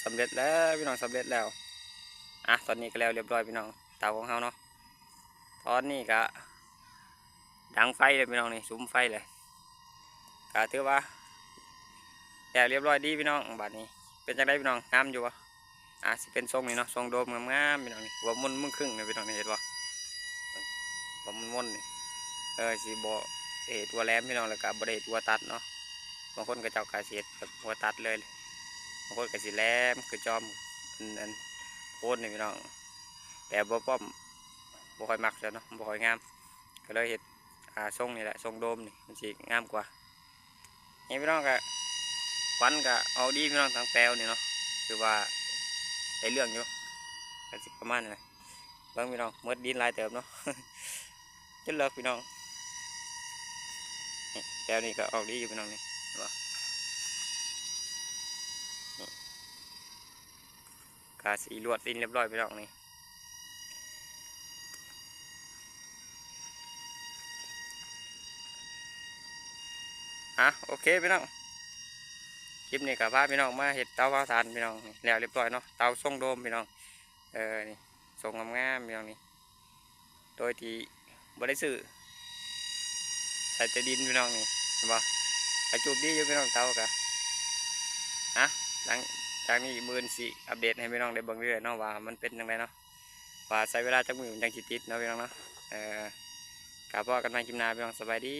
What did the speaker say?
ສຳເລັດແລ້ວພີ່ນ້ອງ ສຳເລັດແລ້ວ. ອ່ະ ຕອນນີ້ກໍແລ້ວຮຽບຮ້ອຍພີ່ນ້ອງ ເຕົາຂອງເຮົາເນາະ. ຕອນນີ້ກໍດັງໄຟແລ້ວພີ່ນ້ອງນີ້ ສຸມໄຟເລີຍ ກໍຖືວ່າແລ້ວຮຽບຮ້ອຍດີພີ່ນ້ອງ. ບາດນີ້ເປັນຈັ່ງໃດພີ່ນ້ອງ ງາມຢູ່ບໍ່? ອາດຊິເປັນຊົງນີ້ເນາະ ຊົງໂດມງາມໆ ພີ່ນ້ອງນີ້ ຫົວມົນມຶງຄຶ່ງນະພີ່ນ້ອງນີ້ ເຫັນບໍ່? ຫົວມົນໆນີ້ ເອີ ຊິບໍ່ເຮັດຫົວແຫຼມພີ່ນ້ອງ ແລ້ວກໍບໍ່ໄດ້ເຮັດຫົວຕັດເນາະ. ບາງຄົນເຂົາເຈົ້າກໍຊິເຮັດແບບຫົວຕັດເລີຍ ບາງຄົນກໍຊິແຫຼມຄືຈອມ ອັນ ອັນໂພນນີ້ພີ່ນ້ອງ. ແຕ່ບໍ່ປ້ອມ ບໍ່ຄ່ອຍມັກຊະເນາະ ບໍ່ຄ່ອຍງາມ ກໍເລີຍເຮັດ ອ່າ ຊົງນີ້ແຫຼະ ຊົງໂດມນີ້ມັນຊິງາມກວ່າ. ນີ້ພີ່ນ້ອງ ກໍຄວັນກໍອອກດີພີ່ນ້ອງ ທາງແປວນີ້ເນາະ ຖືວ່າໄດ້ເລື່ອງຢູ່ ກໍຊິປະມານນີ້ແຫຼະ. ເບິ່ງພີ່ນ້ອງ ໝົດດິນຫຼາຍເຕີບເນາະ ຈົນເລິກພີ່ນ້ອງ. ນີ້ແປວນີ້ກໍອອກດີຢູ່ພີ່ນ້ອງນີ້ ເຫັນບໍ່? ນີ້ກະຊິລວດດິນຮຽບຮ້ອຍພີ່ນ້ອງນີ້. ອ່ະ ໂອເຄພີ່ນ້ອງ ຄລິບນີ້ກໍພາພີ່ນ້ອງມາເຮັດເຕົາເຜົາຖ່ານພີ່ນ້ອງ ນີ້ແລ້ວຮຽບຮ້ອຍເນາະ ເຕົາຊົງໂດມພີ່ນ້ອງ. ເອີ ນີ້ຊົງງາມໆ ພີ່ນ້ອງນີ້ ໂດຍທີ່ບໍ່ໄດ້ຊື້ ໃສ່ແຕ່ດິນພີ່ນ້ອງນີ້ ເຫັນບໍ່? ກະຈູບດີຢູ່ພີ່ນ້ອງ ເຕົາກະ. ອ່ະ ຫຼັງຈາກນີ້ມື້ອື່ນຊິອັບເດດໃຫ້ພີ່ນ້ອງໄດ້ເບິ່ງເລື້ອຍໆເນາະ ວ່າມັນເປັນຈັ່ງໃດເນາະ ວ່າໃຊ້ເວລາຈັກມື້ມັນຈັ່ງຊິຕິດເນາະພີ່ນ້ອງເນາະ. ເອີ ກະພໍ້ກັນໃໝ່ຄລິບໜ້າພີ່ນ້ອງ ສະບາຍດີ.